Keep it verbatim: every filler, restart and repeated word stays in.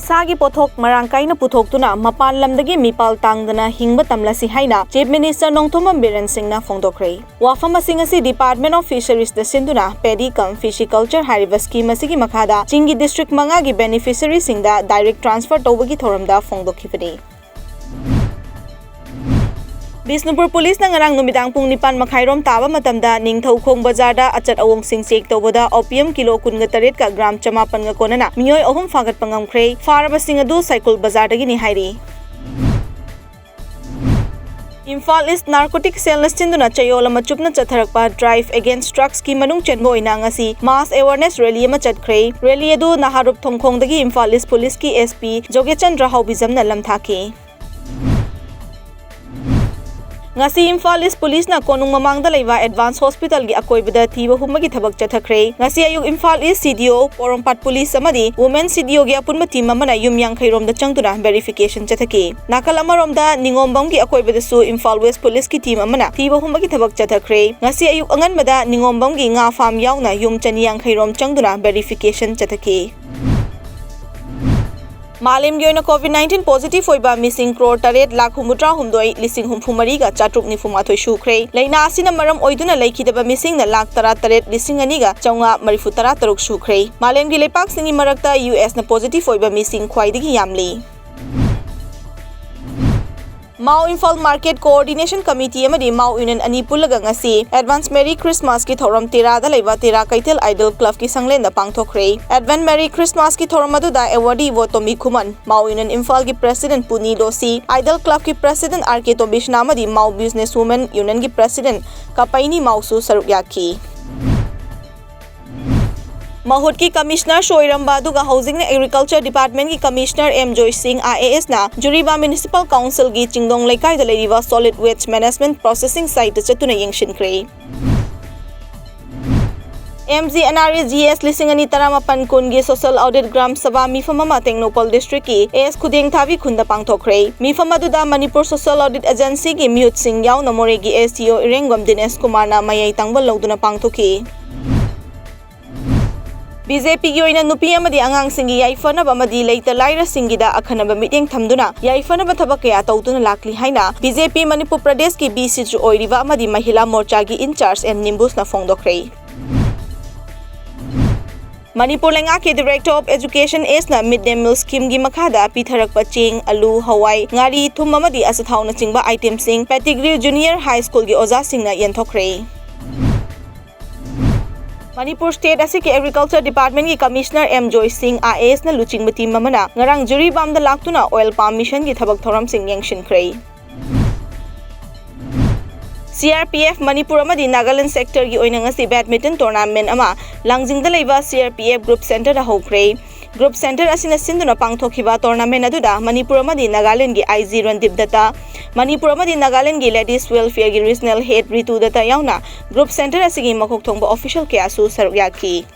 ꯁꯥꯒꯤ ꯄꯣꯠꯊꯣꯛ ꯃꯔꯥꯡ ꯀꯥꯏꯅ ꯄꯨꯊꯣꯛꯇꯨꯅ ꯃꯄꯥꯟ ꯂꯝꯗꯒꯤ ꯃꯤꯄꯥꯜ ꯇꯥꯡꯗꯅ ꯍꯤꯡꯕ ꯇꯝꯂꯁꯤ ꯍꯥꯏꯅ Chief Minister ꯅꯣꯡꯊꯣꯝꯕꯝ ꯕꯤꯔꯦꯟ ꯁꯤꯡꯅ ꯐꯣꯡꯗꯣꯛꯈ꯭ꯔꯦ꯫ ꯋꯥꯐꯝ ꯑꯁꯤꯡ ꯑꯁꯤ Department of Fisheries ꯅ ꯁꯤꯟꯗꯨꯅ Paddy cum Fishiculture ꯍꯥꯏꯔꯤꯕ scheme ꯑꯁꯤꯒꯤ ꯃꯈꯥꯗ ꯆꯤꯡꯒꯤ district ꯃꯉꯥꯒꯤ beneficiary ꯁꯤꯡꯗ direct transfer ꯇꯧꯕꯒꯤ ꯊꯧꯔꯝꯗ ꯐꯣꯡꯗꯣꯛꯈꯤꯕꯅꯤ꯫ ꯕꯤꯁꯅꯨꯄꯨꯔ ꯄꯨꯂꯤꯁꯅ ꯉꯔꯥꯡ ꯅꯨꯃꯤꯗꯥꯡ ꯄꯨꯡ ꯅꯤꯄꯥꯟ ꯃꯈꯥꯏꯔꯣꯝ ꯇꯥꯕ ꯃꯇꯝꯗ ꯅꯤꯡꯊꯧꯈꯣꯡ ꯕꯖꯥꯔꯗ ꯑꯆꯠ ꯑꯑꯣꯡꯁꯤꯡ check ꯇꯧꯕꯗ opium ꯀꯤꯂꯣ ꯀꯨꯟꯒ ꯇꯔꯦꯠꯀ gram ꯆꯃꯥꯄꯟꯒ ꯀꯣꯟꯅꯅ ꯃꯤꯑꯣꯏ ꯑꯍꯨꯝ ꯐꯥꯒꯠꯄ ꯉꯝꯈ꯭ꯔꯦ꯫ ꯐꯥꯔꯕꯁꯤꯡ ꯑꯗꯨ ꯁꯥꯏꯀꯨꯜ ꯕꯖꯥꯔꯗꯒꯤꯅꯤ ꯍꯥꯏꯔꯤ꯫ ꯏꯝꯐꯥꯜ East Narcotic Cell ꯅ ꯁꯤꯟꯗꯨꯅ ꯆꯌꯣꯜ ꯑꯃ ꯆꯨꯞꯅ ꯆꯠꯊꯔꯛꯄ Drive Against Drugs ꯀꯤ ꯃꯅꯨꯡ ꯆꯟꯕ ꯑꯣꯏꯅ ꯉꯁꯤ mass awareness rally ꯑꯃ ꯆꯠꯈ꯭ꯔꯦ꯫ Rally ꯑꯗꯨ ꯅꯍꯥꯔꯨꯞ ꯊꯣꯡꯈꯣꯡꯗꯒꯤ ꯏꯝꯐꯥꯜ East ꯄꯨꯂꯤꯁꯀꯤ S P ꯖꯣꯒꯦꯆꯟꯗ꯭ꯔ ꯍꯥꯎꯕꯤꯖꯝꯅ ꯂꯝꯊꯥꯈꯤ꯫ ꯉꯁꯤ ꯏꯝꯐꯥꯜ East ꯄꯨꯂꯤꯁꯅ ꯀꯣꯅꯨꯡ ꯃꯃꯥꯡꯗ ꯂꯩꯕ Advance Hospital ꯒꯤ ꯑꯀꯣꯏꯕꯗ ꯊꯤꯕ ꯍꯨꯝꯕꯒꯤ ꯊꯕꯛ ꯆꯠꯊꯈ꯭ꯔꯦ꯫ ꯉꯁꯤ ꯑꯌꯨꯛ Imphal East C D O, ꯄꯣꯔꯣꯝꯄꯥꯠ ꯄꯨꯂꯤꯁ ꯑꯃꯗꯤ Women C D O ꯒꯤ ꯑꯄꯨꯟꯕ team ꯑꯃꯅ ꯌꯨꯝ ꯌꯥꯡꯈꯩ ꯔꯣꯝꯗ ꯆꯪꯗꯨꯅ verification ꯆꯠꯊꯈꯤ꯫ ꯅꯥꯀꯜ ꯑꯃꯔꯣꯝꯗ ꯅꯤꯉꯣꯝꯕꯝꯒꯤ ꯑꯀꯣꯏꯕꯗꯁꯨ ꯏꯝꯐꯥꯜ West ꯄꯨꯂꯤꯁꯀꯤ team ꯑꯃꯅ ꯊꯤꯕ ꯍꯨꯝꯕꯒꯤ ꯊꯕꯛ ꯆꯠꯊꯈ꯭ꯔꯦ꯫ ꯉꯁꯤ ꯑꯌꯨꯛ ꯑꯉꯟꯕꯗ ꯅꯤꯉꯣꯝꯕꯝꯒꯤ ꯉꯥ farm ꯌꯥꯎꯅ ꯌꯨꯝ ꯆꯅꯤ ꯌꯥꯡꯈꯩ ꯔꯣꯝ ꯆꯪꯗꯨꯅ verification ꯆꯠꯊꯈꯤ꯫ ꯃꯥꯂꯦꯝꯒꯤ ꯑꯣꯏꯅ COVID nineteen positive ꯑꯣꯏꯕ ꯃꯤꯁꯤꯡ ꯀ꯭ꯔꯣꯔ ꯇꯔꯦꯠ ꯂꯥꯈ ꯍꯨꯝꯐꯨꯇꯔꯥ ꯍꯨꯝꯗꯣꯏ ꯂꯤꯁꯤꯡ ꯍꯨꯝꯐꯨ ꯃꯔꯤꯒ ꯆꯥꯇ꯭ꯔꯨꯛ ꯅꯤꯐꯨ ꯃꯥꯊꯣꯏ ꯁꯨꯈ꯭ꯔꯦ꯫ ꯂꯥꯏꯅꯥ ꯑꯁꯤꯅ ꯃꯔꯝ ꯑꯣꯏꯗꯨꯅ ꯂꯩꯈꯤꯗꯕ ꯃꯤꯁꯤꯡꯅ ꯂꯥꯈ ꯇꯔꯥ ꯇꯔꯦꯠ ꯂꯤꯁꯤꯡ ꯑꯅꯤꯒ ꯆꯥꯝꯃꯉꯥ ꯃꯔꯤꯐꯨ ꯇꯔꯥ ꯇꯔꯨꯛ ꯁꯨꯈ꯭ꯔꯦ꯫ ꯃꯥꯂꯦꯝꯒꯤ ꯂꯩꯄꯥꯛꯁꯤꯡꯒꯤ ꯃꯔꯛꯇ U S ꯅ positive ꯑꯣꯏꯕ ꯃꯤꯁꯤꯡ ꯈ꯭ꯋꯥꯏꯗꯒꯤ ꯌꯥꯝꯂꯤ꯫ ꯃꯥꯎ ꯏꯝꯐꯥꯜ Market Coordination Committee ꯑꯃꯗꯤ ꯃꯥꯎ Union ꯑꯅꯤ ꯄꯨꯜꯂꯒ ꯉꯁꯤ Advance Merry Christmas ꯀꯤ ꯊꯧꯔꯝ ꯇꯦꯔꯥꯗ ꯂꯩꯕ ꯇꯦꯔꯥ ꯀꯩꯊꯦꯜ Idol Club ꯀꯤ ꯁꯪꯂꯦꯟꯗ ꯄꯥꯡꯊꯣꯛꯈ꯭ꯔꯦ꯫ Advance Merry Christmas ꯀꯤ ꯊꯧꯔꯝ ꯑꯗꯨꯗ awardee ꯏꯕꯣꯇꯣꯝꯕꯤ ꯈꯨꯃꯟ, ꯃꯥꯎ Union ꯏꯝꯐꯥꯜꯒꯤ President ꯄꯨꯅꯤ ꯗꯣꯁꯤ, Idol Club ꯀꯤ President R K ꯇꯣꯝꯕꯤꯁꯅꯥ ꯑꯃꯗꯤ ꯃꯥꯎ Business Women Union ꯒꯤ President ꯀꯄꯩꯅꯤ ꯃꯥꯎꯁꯨ ꯁꯔꯨꯛ ꯌꯥꯈꯤ꯫ ꯃꯍꯨꯠꯀꯤ Commissioner ꯁꯣꯏꯔꯝꯕ ꯑꯗꯨꯒ ꯍꯧꯖꯤꯛꯅ Agriculture Department ꯀꯤ Commissioner M ꯖꯣꯏ ꯁꯤꯡ I A S ꯅ ꯖꯨꯔꯤꯕꯥꯝ Municipal Council ꯒꯤ ꯆꯤꯡꯗꯣꯡ ꯂꯩꯀꯥꯏꯗ ꯂꯩꯔꯤꯕ solid waste management processing site ꯇ ꯆꯠꯇꯨꯅ ꯌꯦꯡꯁꯤꯟꯈ꯭ꯔꯦ꯫ M G N R E G S ꯂꯤꯁꯤꯡ ꯑꯅꯤ ꯇꯔꯥꯃꯥꯄꯟ ꯀꯨꯟꯒꯤ Social Audit ꯒ꯭ꯔꯥꯝ ꯁꯚꯥ ꯃꯤꯐꯝ ꯑꯃ ꯇꯦꯡꯅꯧꯄꯜ district ꯀꯤ S ꯈꯨꯗꯦꯡꯊꯥꯕꯤ ꯈꯨꯟꯗ ꯄꯥꯡꯊꯣꯛꯈ꯭ꯔꯦ꯫ ꯃꯤꯐꯝ ꯑꯗꯨꯗ ꯃꯅꯤꯄꯨꯔ Social Audit Agency ꯒꯤ ꯃꯤꯍꯨꯠꯁꯤꯡ ꯌꯥꯎꯅ ꯃꯣꯔꯦꯒꯤ S D O ꯏꯔꯦꯡꯕꯝ ꯗꯤꯅꯦꯁ ꯀꯨꯃꯥꯔꯅ ꯃꯌꯥꯏ ꯇꯥꯡꯕ ꯂꯧꯗꯨꯅ ꯄꯥꯡꯊꯣꯛꯈꯤ꯫ ꯕꯤ ꯖꯦ ꯄꯤꯒꯤ ꯑꯣꯏꯅ ꯅꯨꯄꯤ ꯑꯃꯗꯤ ꯑꯉꯥꯡꯁꯤꯡꯒꯤ ꯌꯥꯏꯐꯅꯕ ꯑꯃꯗꯤ ꯂꯩꯇ ꯂꯥꯏꯔꯁꯤꯡꯒꯤꯗ ꯑꯈꯟꯅꯕ ꯃꯤꯠꯌꯦꯡ ꯊꯝꯗꯨꯅ ꯌꯥꯏꯐꯅꯕ ꯊꯕꯛ ꯀꯌꯥ ꯇꯧꯗꯨꯅ ꯂꯥꯛꯂꯤ ꯍꯥꯏꯅ ꯕꯤ ꯖꯦ ꯄꯤ ꯃꯅꯤꯄꯨꯔ ꯄ꯭ꯔꯗꯦꯁꯀꯤ ꯕꯤ ꯁꯤꯁꯨ ꯑꯣꯏꯔꯤꯕ ꯑꯃꯗꯤ ꯃꯍꯤꯂꯥ ꯃꯣꯔꯆꯥꯒꯤ ꯏꯟꯆꯥꯔꯖ ꯑꯦꯝ ꯅꯤꯝꯕꯨꯁꯅ ꯐꯣꯡꯗꯣꯛꯈ꯭ꯔꯦ꯫ ꯃꯅꯤꯄꯨꯔ ꯂꯩꯉꯥꯛꯀꯤ Director of Education ꯑꯦꯁꯅ Mid Day Meal Schemeꯒꯤ ꯃꯈꯥꯗ ꯄꯤꯊꯔꯛꯄ ꯆꯦꯡ, ꯑꯂꯨ, ꯍꯋꯥꯏ, ꯉꯥꯔꯤ, ꯊꯨꯝ ꯑꯃꯗꯤ ꯑꯆꯥꯊꯥꯎꯅꯆꯤꯡꯕ itemꯁꯤꯡ Pettigrew Junior High Schoolꯒꯤ ꯑꯣꯖꯥꯁꯤꯡꯅ ꯌꯦꯟꯊꯣꯛꯈ꯭ꯔꯦ꯫ ꯃꯅꯤꯄꯨꯔ state ꯑꯁꯤꯒꯤ Agriculture Departmentꯀꯤ Commissioner ꯑꯦꯝ ꯖꯣꯏ ꯁꯤꯡ ꯑꯥꯏ ꯑꯦ ꯑꯦꯁꯅ ꯂꯨꯆꯤꯡꯕ team ꯑꯃꯅ ꯉꯔꯥꯡ ꯖꯤꯔꯤꯕꯥꯝꯗ ꯂꯥꯛꯇꯨꯅ oil palm missionꯒꯤ ꯊꯕꯛ ꯊꯧꯔꯝꯁꯤꯡ ꯌꯦꯡꯁꯤꯟꯈ꯭ꯔꯦ꯫ C R P F Manipur ꯑꯃꯗꯤ ꯅꯥꯒꯥꯂꯦꯟ sectorꯒꯤ ꯑꯣꯏꯅ ꯉꯁꯤ badminton tournament ꯑꯃ ꯂꯥꯡꯖꯤꯡꯗ ꯂꯩꯕ C R P F group centreꯗ ꯍꯧꯈ꯭ꯔꯦ꯫ Group center ꯑꯁꯤꯅ ꯁꯤꯟꯗꯨꯅ ꯄꯥꯡꯊꯣꯛꯈꯤꯕ tournament ꯑꯗꯨꯗ ꯃꯅꯤꯄꯨꯔ ꯑꯃꯗꯤ ꯅꯥꯒꯥꯂꯦꯟꯒꯤ ꯑꯥꯏ ꯖꯤ ꯔꯟꯗꯤꯞ ꯗꯠꯇ, ꯃꯅꯤꯄꯨꯔ ꯑꯃꯗꯤ ꯅꯥꯒꯥꯂꯦꯟꯒꯤ Ladies Welfareꯒꯤ Regional Head ꯔꯤꯇꯨ ꯗꯠꯇ ꯌꯥꯎꯅ group center ꯑꯁꯤꯒꯤ ꯃꯀꯣꯛ ꯊꯣꯡꯕ official ꯀꯌꯥꯁꯨ ꯁꯔꯨꯛ ꯌꯥꯈꯤ꯫